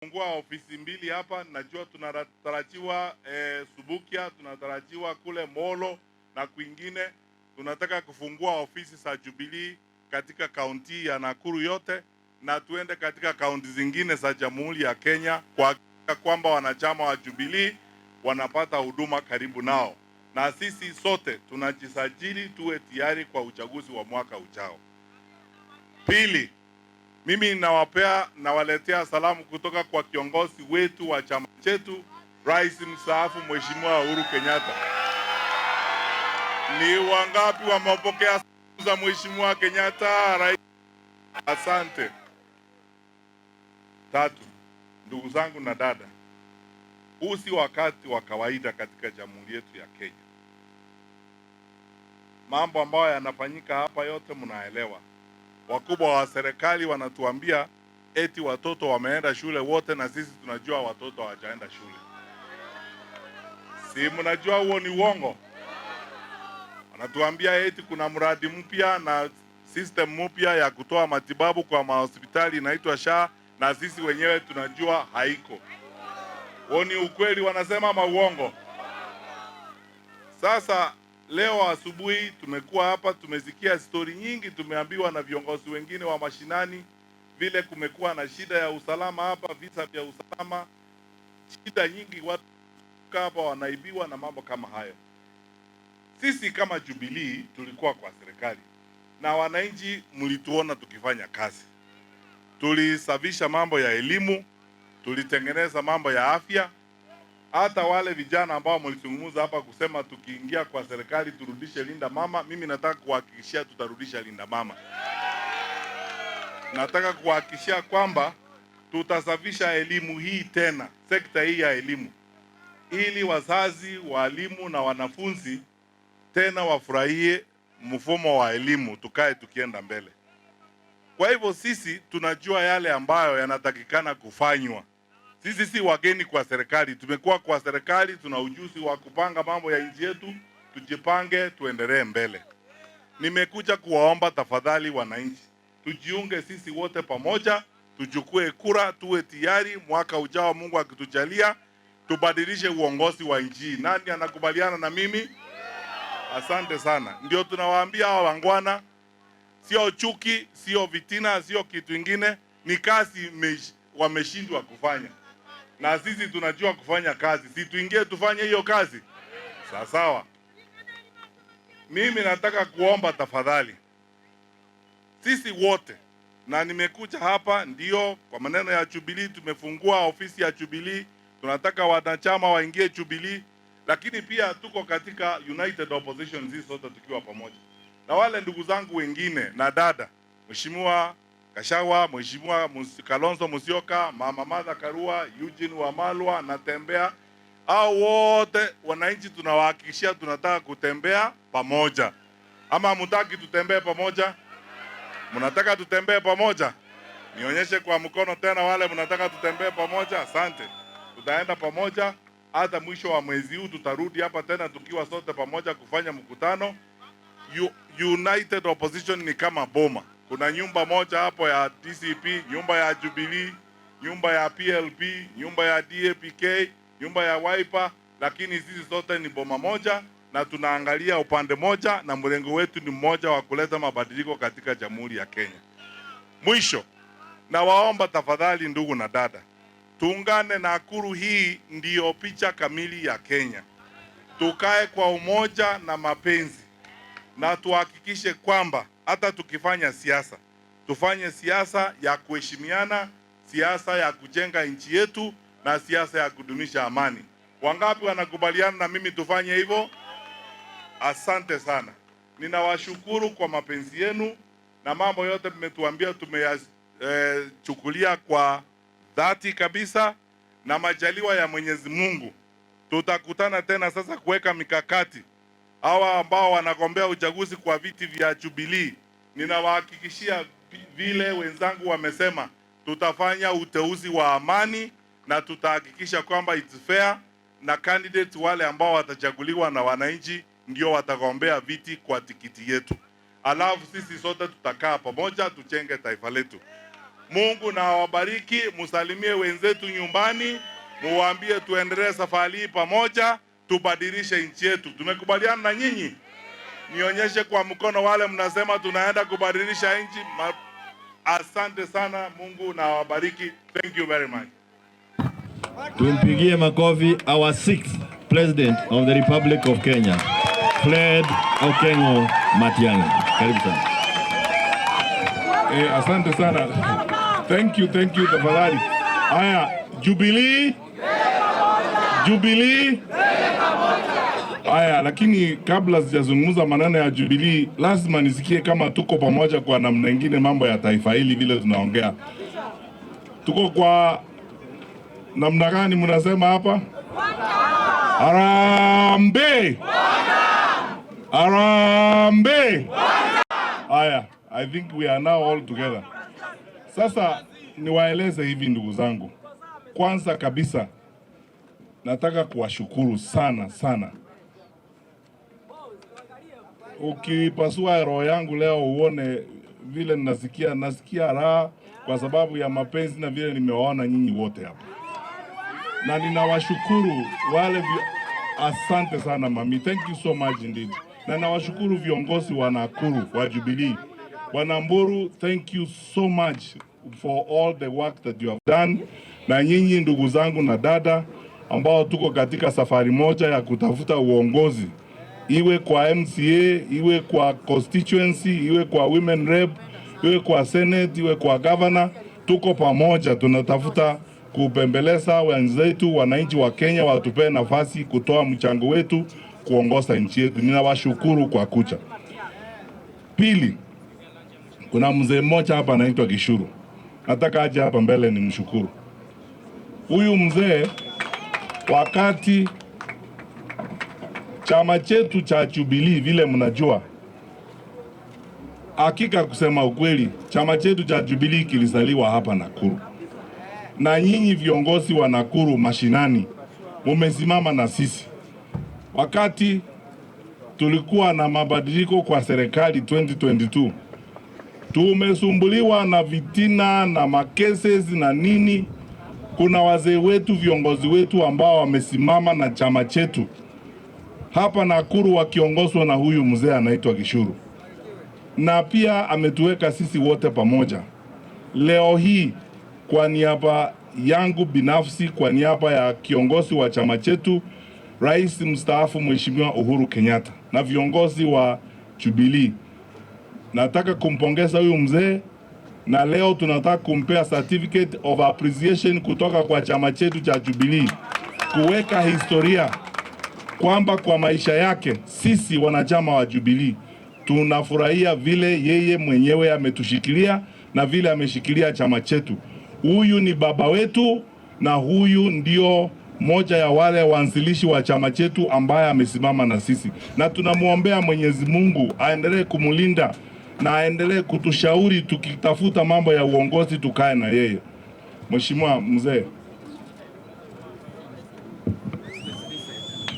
Fungua ofisi mbili hapa, najua tunatarajiwa Subukia, tunatarajiwa kule Molo na kwingine. Tunataka kufungua ofisi za Jubilee katika kaunti ya Nakuru yote na tuende katika kaunti zingine za Jamhuri ya Kenya kuhakikisha kwamba wanachama wa Jubilee wanapata huduma karibu nao, na sisi sote tunajisajili tuwe tayari kwa uchaguzi wa mwaka ujao. Pili, mimi nawaletea salamu kutoka kwa kiongozi wetu wa chama chetu, Rais mstaafu Mheshimiwa Uhuru Kenyatta. Ni wangapi wamepokea salamu za Mheshimiwa Kenyatta, rais? Asante. Tatu, ndugu zangu na dada, huu si wakati wa kawaida katika jamhuri yetu ya Kenya. Mambo ambayo yanafanyika hapa yote mnaelewa. Wakubwa wa serikali wanatuambia eti watoto wameenda shule wote, na sisi tunajua watoto hawajaenda shule. Si mnajua huo ni uongo? Wanatuambia eti kuna mradi mpya na system mpya ya kutoa matibabu kwa mahospitali inaitwa SHA, na sisi wenyewe tunajua haiko. Huo ni ukweli wanasema ama uongo? Sasa leo asubuhi tumekuwa hapa, tumesikia stori nyingi, tumeambiwa na viongozi wengine wa mashinani vile kumekuwa na shida ya usalama hapa, visa vya usalama, shida nyingi, watu hapa wanaibiwa na mambo kama hayo. Sisi kama Jubilee tulikuwa kwa serikali na wananchi, mlituona tukifanya kazi. Tulisafisha mambo ya elimu, tulitengeneza mambo ya afya. Hata wale vijana ambao mlizungumza hapa kusema tukiingia kwa serikali turudishe Linda Mama, mimi nataka kuhakikishia tutarudisha Linda Mama. Nataka kuhakikishia kwamba tutasafisha elimu hii tena, sekta hii ya elimu, ili wazazi, walimu na wanafunzi tena wafurahie mfumo wa elimu, tukae tukienda mbele. Kwa hivyo sisi tunajua yale ambayo yanatakikana kufanywa. Sisi si wageni kwa serikali, tumekuwa kwa serikali, tuna ujuzi wa kupanga mambo ya nchi yetu. Tujipange, tuendelee mbele. Nimekuja kuwaomba tafadhali, wananchi, tujiunge sisi wote pamoja, tuchukue kura, tuwe tayari mwaka ujao, Mungu akitujalia, tubadilishe uongozi wa nchi hii. Nani anakubaliana na mimi? Asante sana. Ndio tunawaambia hawa wangwana, sio chuki, sio vitina, sio kitu ingine, ni kazi wameshindwa kufanya, na sisi tunajua kufanya kazi. Si tuingie tufanye hiyo kazi? Sawa sawa. Mimi nataka kuomba tafadhali, sisi wote, na nimekuja hapa ndio kwa maneno ya Jubilee. Tumefungua ofisi ya Jubilee, tunataka wanachama waingie Jubilee, lakini pia tuko katika United Opposition, sisi sote tukiwa pamoja na wale ndugu zangu wengine na dada, Mheshimiwa Kashawa, Mheshimiwa Kalonzo Musyoka, Mama Martha Karua, Eugene Wamalwa, Natembea, hao wote wananchi tunawahakikishia tunataka kutembea pamoja. Ama hamtaki tutembee pamoja? Mnataka tutembee pamoja? Nionyeshe kwa mkono tena wale mnataka tutembee pamoja. Asante. Tutaenda pamoja hata mwisho wa mwezi huu tutarudi hapa tena tukiwa sote pamoja kufanya mkutano. United Opposition ni kama boma. Kuna nyumba moja hapo ya DCP, nyumba ya Jubilee, nyumba ya PLP, nyumba ya DAPK, nyumba ya Wiper, lakini sisi sote ni boma moja na tunaangalia upande moja na mlengo wetu ni mmoja wa kuleta mabadiliko katika Jamhuri ya Kenya. Mwisho, nawaomba tafadhali, ndugu na dada, tuungane. Nakuru hii ndiyo picha kamili ya Kenya. Tukae kwa umoja na mapenzi na tuhakikishe kwamba hata tukifanya siasa tufanye siasa ya kuheshimiana, siasa ya kujenga nchi yetu na siasa ya kudumisha amani. Wangapi wanakubaliana na mimi tufanye hivyo? Asante sana. Ninawashukuru kwa mapenzi yenu na mambo yote mmetuambia tumeyachukulia kwa dhati kabisa, na majaliwa ya Mwenyezi Mungu tutakutana tena sasa kuweka mikakati. Hawa ambao wanagombea uchaguzi kwa viti vya Jubilee, ninawahakikishia vile wenzangu wamesema, tutafanya uteuzi wa amani na tutahakikisha kwamba it's fair, na candidates wale ambao watachaguliwa na wananchi ndio watagombea viti kwa tikiti yetu. Alafu sisi sote tutakaa pamoja tujenge taifa letu. Mungu na awabariki, musalimie wenzetu nyumbani, muwaambie tuendelee safari hii pamoja, tubadilishe nchi yetu. Tumekubaliana na nyinyi? Nionyeshe kwa mkono wale mnasema tunaenda kubadilisha nchi. Asante sana, Mungu na awabariki. Thank you very much. Tumpigie makofi our sixth President of the Republic of Kenya, Fred Okengo Matiang'i. Karibu sana. Asante sana. Thank you tafadhali. Haya, Jubilee. Jubilee. Haya, lakini kabla sijazungumza maneno ya Jubilee, lazima nisikie kama tuko pamoja kwa namna ingine, mambo ya taifa hili vile tunaongea. Tuko kwa namna gani mnasema hapa? Harambee! Harambee! Haya, I think we are now all together. Sasa niwaeleze hivi ndugu zangu. Kwanza kabisa nataka kuwashukuru sana sana. Ukipasua roho yangu leo uone vile ninasikia, nasikia raha kwa sababu ya mapenzi na vile nimewaona nyinyi wote hapa, na ninawashukuru wale asante sana mami, thank you so much indeed. Na nawashukuru viongozi wa Nakuru wa Jubilee. Bwana Mburu, thank you so much for all the work that you have done. Na nyinyi ndugu zangu na dada ambao tuko katika safari moja ya kutafuta uongozi, iwe kwa MCA, iwe kwa constituency, iwe kwa women rep, iwe kwa senate, iwe kwa governor, tuko pamoja, tunatafuta kupembeleza wenzetu wananchi wa Kenya watupee nafasi kutoa mchango wetu kuongoza nchi yetu. Ninawashukuru kwa kucha. Pili, kuna mzee mmoja hapa anaitwa Gishuru, nataka aje hapa mbele nimshukuru huyu mzee. Wakati chama chetu cha Jubilee, vile mnajua, hakika kusema ukweli, chama chetu cha Jubilee kilizaliwa hapa Nakuru, na nyinyi viongozi wa Nakuru mashinani mumesimama na sisi wakati tulikuwa na mabadiliko kwa serikali 2022. Tumesumbuliwa na vitina na makeses na nini. Kuna wazee wetu, viongozi wetu ambao wamesimama na chama chetu hapa Nakuru wakiongozwa na huyu mzee anaitwa Gishuru, na pia ametuweka sisi wote pamoja. Leo hii kwa niaba yangu binafsi, kwa niaba ya kiongozi wa chama chetu Rais mstaafu Mheshimiwa Uhuru Kenyatta na viongozi wa Jubilee, nataka kumpongeza huyu mzee, na leo tunataka kumpea certificate of appreciation kutoka kwa chama chetu cha Jubilee, kuweka historia kwamba kwa maisha yake sisi wanachama wa Jubilee tunafurahia vile yeye mwenyewe ametushikilia na vile ameshikilia chama chetu. Huyu ni baba wetu na huyu ndio moja ya wale waanzilishi wa chama chetu ambaye amesimama na sisi, na tunamwombea Mwenyezi Mungu aendelee kumlinda na aendelee kutushauri tukitafuta mambo ya uongozi tukae na yeye. Mheshimiwa mzee,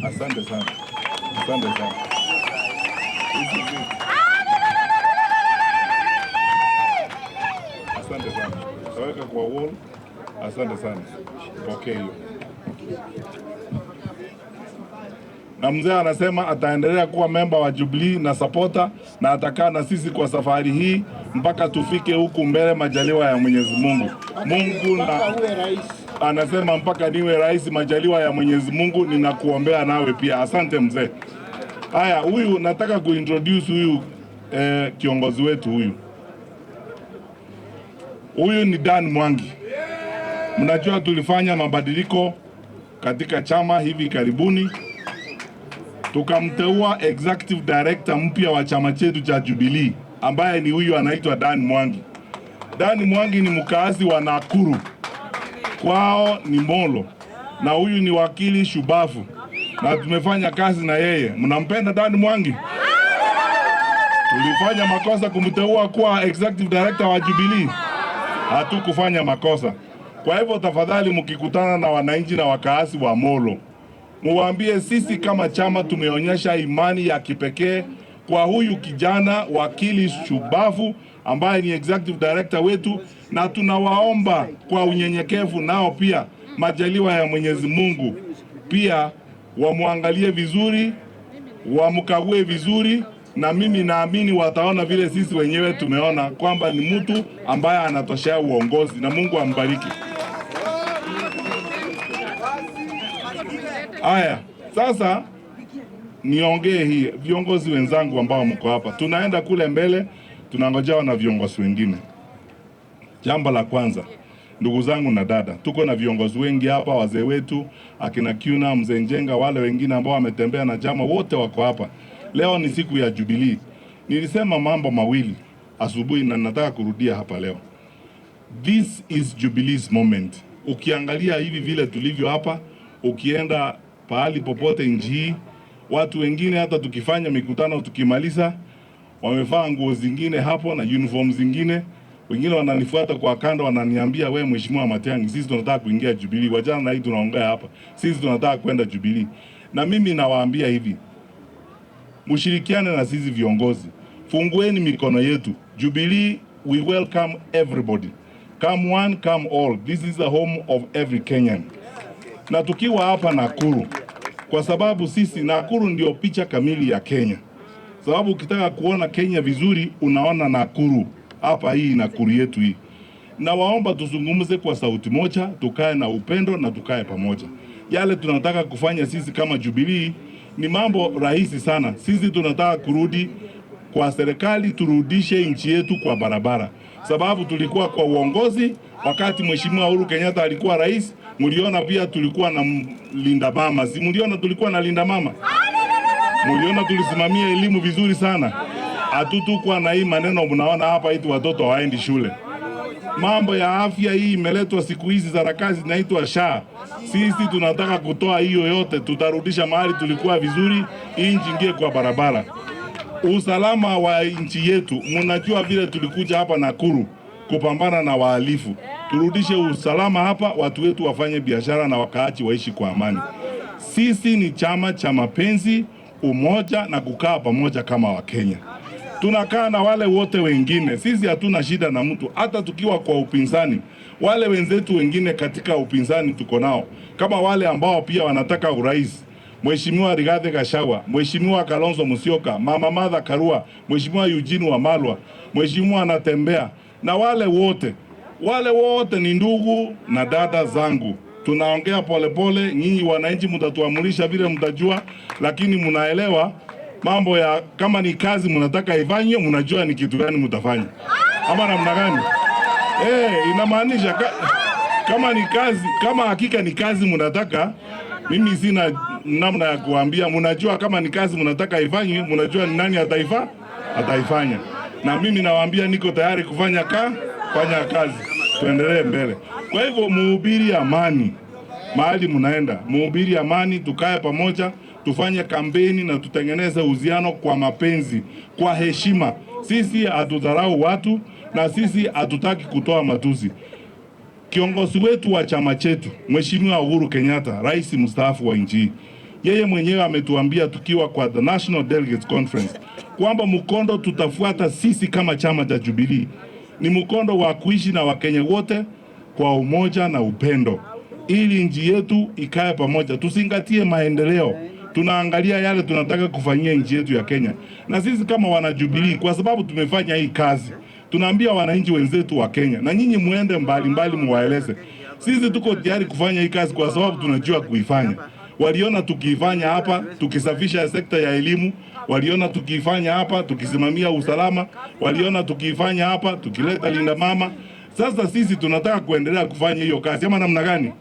asante sana, asante sana. Asante sana. Taweka kwa wall. Asante sana. Pokea hiyo. Na mzee anasema ataendelea kuwa memba wa Jubilee na supporter na atakaa na sisi kwa safari hii mpaka tufike huku mbele, majaliwa ya Mwenyezi Mungu. Mungu na anasema mpaka niwe rais, majaliwa ya Mwenyezi Mungu, ninakuombea nawe pia. Asante mzee. Haya, huyu nataka kuintroduce huyu kiongozi wetu huyu. Huyu ni Dan Mwangi. Mnajua tulifanya mabadiliko katika chama hivi karibuni, tukamteua executive director mpya wa chama chetu cha Jubilee ambaye ni huyu anaitwa Dan Mwangi. Dan Mwangi ni mkazi wa Nakuru, kwao ni Molo, na huyu ni wakili shubavu na tumefanya kazi na yeye. Mnampenda Dan Mwangi? Tulifanya makosa kumteua kuwa executive director wa Jubilee? Hatukufanya makosa. Kwa hivyo tafadhali, mkikutana na wananchi na wakazi wa Molo, muwaambie sisi kama chama tumeonyesha imani ya kipekee kwa huyu kijana wakili shubavu ambaye ni executive director wetu, Na tunawaomba kwa unyenyekevu, nao pia majaliwa ya Mwenyezi Mungu pia wamwangalie vizuri, wamkague vizuri, na mimi naamini wataona vile sisi wenyewe tumeona kwamba ni mtu ambaye anatoshea uongozi, na Mungu ambariki. Haya, sasa niongee hii, viongozi wenzangu ambao mko hapa, tunaenda kule mbele, tunangojewa na viongozi wengine. Jambo la kwanza, ndugu zangu na dada, tuko na viongozi wengi hapa, wazee wetu akina Kiuna, mzee Njenga, wale wengine ambao wametembea na chama, wote wako hapa. Leo ni siku ya Jubilee. Nilisema mambo mawili asubuhi na nataka kurudia hapa leo. This is Jubilee's moment. Ukiangalia hivi vile tulivyo hapa, ukienda pahali popote nchi hii, watu wengine hata tukifanya mikutano tukimaliza, wamevaa nguo zingine hapo na uniform zingine. Wengine wananifuata kwa kando, wananiambia we, Mheshimiwa Matiang'i, sisi tunataka kuingia Jubilee, wachana na hii tunaongea hapa, sisi tunataka kwenda Jubilee. Na mimi nawaambia hivi, mshirikiane na sisi viongozi, fungueni mikono yetu. Jubilee, we welcome everybody. Come one, come all. This is the home of every Kenyan. Na tukiwa hapa Nakuru, kwa sababu sisi Nakuru ndio picha kamili ya Kenya, sababu ukitaka kuona Kenya vizuri unaona Nakuru hapa, hii Nakuru yetu hii. Na waomba tuzungumze kwa sauti moja, tukae na upendo na tukae pamoja. Yale tunataka kufanya sisi kama Jubilee ni mambo rahisi sana. Sisi tunataka kurudi kwa serikali, turudishe nchi yetu kwa barabara, sababu tulikuwa kwa uongozi wakati Mheshimiwa Uhuru Kenyatta alikuwa rais. Mliona pia tulikuwa na Linda Mama, si mliona tulikuwa na Linda Mama? Mliona tulisimamia elimu vizuri sana. Hatutukuwa na hii maneno mnaona hapa eti watoto hawaendi shule. Mambo ya afya hii imeletwa siku hizi sarakasi zinaitwa SHA. Sisi tunataka kutoa hiyo yote, tutarudisha mahali tulikuwa vizuri, hii nchi ingie kwa barabara. Usalama wa nchi yetu, mnajua vile tulikuja hapa Nakuru kupambana na wahalifu. Turudishe usalama hapa, watu wetu wafanye biashara na wakaaji waishi kwa amani. Sisi ni chama cha mapenzi, umoja na kukaa pamoja kama Wakenya. Tunakaa na wale wote wengine, sisi hatuna shida na mtu, hata tukiwa kwa upinzani. Wale wenzetu wengine katika upinzani tuko nao, kama wale ambao pia wanataka urais, Mheshimiwa Rigathi Gachagua, Mheshimiwa Kalonzo Musyoka, Mama Martha Karua, Mheshimiwa Eugene Wamalwa, Mheshimiwa Anatembea na wale wote, wale wote ni ndugu na dada zangu. Tunaongea polepole, nyinyi wananchi mtatuamulisha vile mtajua, lakini mnaelewa mambo ya kama ni kazi mnataka ifanywe, mnajua ni kitu gani mtafanya ama namna gani? Inamaanisha kama ni kazi, kama hakika ni kazi mnataka, mimi sina namna ya kuambia. Mnajua kama ni kazi mnataka ifanywe, mnajua ni nani ataifanya. Na mimi nawaambia niko tayari kufanya fanya kazi, tuendelee mbele. Kwa hivyo muhubiri amani mahali mnaenda, muhubiri amani, tukae pamoja, tufanye kampeni na tutengeneze uhusiano kwa mapenzi, kwa heshima. Sisi hatudharau watu na sisi hatutaki kutoa matusi. Kiongozi wetu wa chama chetu Mheshimiwa Uhuru Kenyatta, rais mstaafu wa nchi hii, yeye mwenyewe ametuambia tukiwa kwa the National Delegates Conference kwamba mkondo tutafuata sisi kama chama cha Jubilee ni mkondo wa kuishi na Wakenya wote kwa umoja na upendo, ili nchi yetu ikae pamoja. Tuzingatie maendeleo, tunaangalia yale tunataka kufanyia nchi yetu ya Kenya. Na sisi kama wana Jubilee, kwa sababu tumefanya hii kazi, tunaambia wananchi wenzetu wa Kenya, na nyinyi muende mbali mbali muwaeleze, sisi tuko tayari kufanya hii kazi kwa sababu tunajua kuifanya. Waliona tukiifanya hapa, tukisafisha sekta ya elimu, waliona tukiifanya hapa, tukisimamia usalama, waliona tukiifanya hapa, tukileta Linda Mama. Sasa sisi tunataka kuendelea kufanya hiyo kazi, ama namna gani?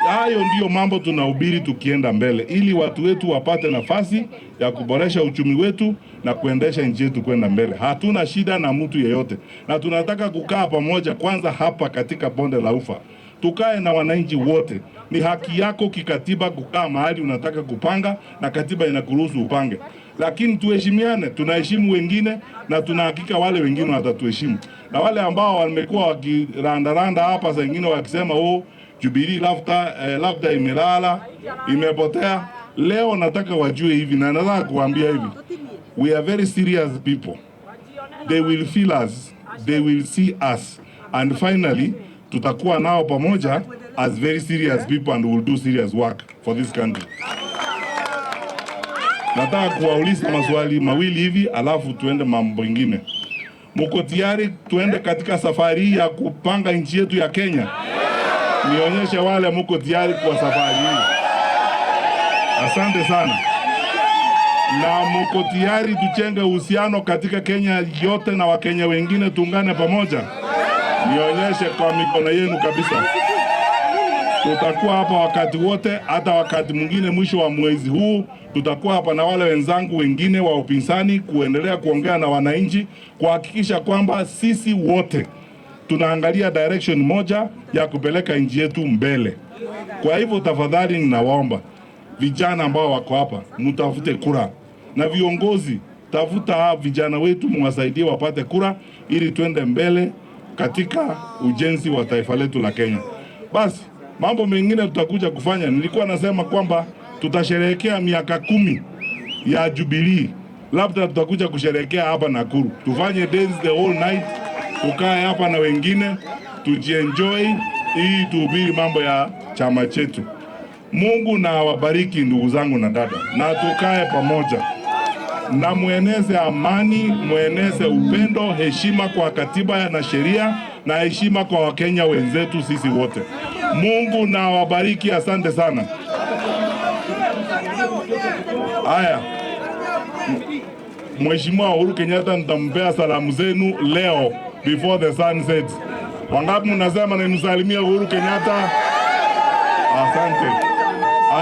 Hayo ndiyo mambo tunahubiri tukienda mbele, ili watu wetu wapate nafasi ya kuboresha uchumi wetu na kuendesha nchi yetu kwenda mbele. Hatuna shida na mtu yeyote, na tunataka kukaa pamoja kwanza hapa katika bonde la Ufa, tukae na wananchi wote. Ni haki yako kikatiba kukaa mahali unataka kupanga, na katiba inakuruhusu upange, lakini tuheshimiane. Tunaheshimu wengine na tunahakika wale wengine watatuheshimu, na wale ambao wamekuwa wakirandaranda hapa saa ingine wakisema oh, Jubilee labda imelala imepotea. Leo nataka wajue hivi, na nataka kuambia hivi, we are very serious people. They will feel us, they will see us. And finally tutakuwa nao pamoja as very serious people and will do serious work for this country. Nataka kuwauliza maswali mawili hivi, alafu tuende mambo ingine. Muko tayari tuende katika safari hii ya kupanga nchi yetu ya Kenya? Nionyeshe wale muko tayari kwa safari hii. Asante sana. Na muko tayari tujenge uhusiano katika Kenya yote na Wakenya wengine, tuungane pamoja? Nionyeshe kwa mikono yenu kabisa. Tutakuwa hapa wakati wote, hata wakati mwingine mwisho wa mwezi huu tutakuwa hapa na wale wenzangu wengine wa upinzani kuendelea kuongea na wananchi kuhakikisha kwamba sisi wote tunaangalia direction moja ya kupeleka nchi yetu mbele. Kwa hivyo tafadhali, ninawaomba vijana ambao wako hapa, mtafute kura, na viongozi, tafuta vijana wetu, mwasaidie wapate kura ili tuende mbele katika ujenzi wa taifa letu la Kenya. Basi mambo mengine tutakuja kufanya. Nilikuwa nasema kwamba tutasherehekea miaka 10 ya Jubilee, labda tutakuja kusherehekea hapa Nakuru, tufanye dance the whole night, tukae hapa na wengine tujienjoy, ili tuhubiri mambo ya chama chetu. Mungu na awabariki ndugu zangu na dada, na tukae pamoja na mueneze amani, mueneze upendo, heshima kwa katiba na sheria na heshima kwa Wakenya wenzetu sisi wote. Mungu na awabariki, asante sana. Haya, Mheshimiwa Uhuru Kenyatta nitampea salamu zenu leo before the sun sets. Wangapi mnasema nimsalimie Uhuru Kenyatta? Asante.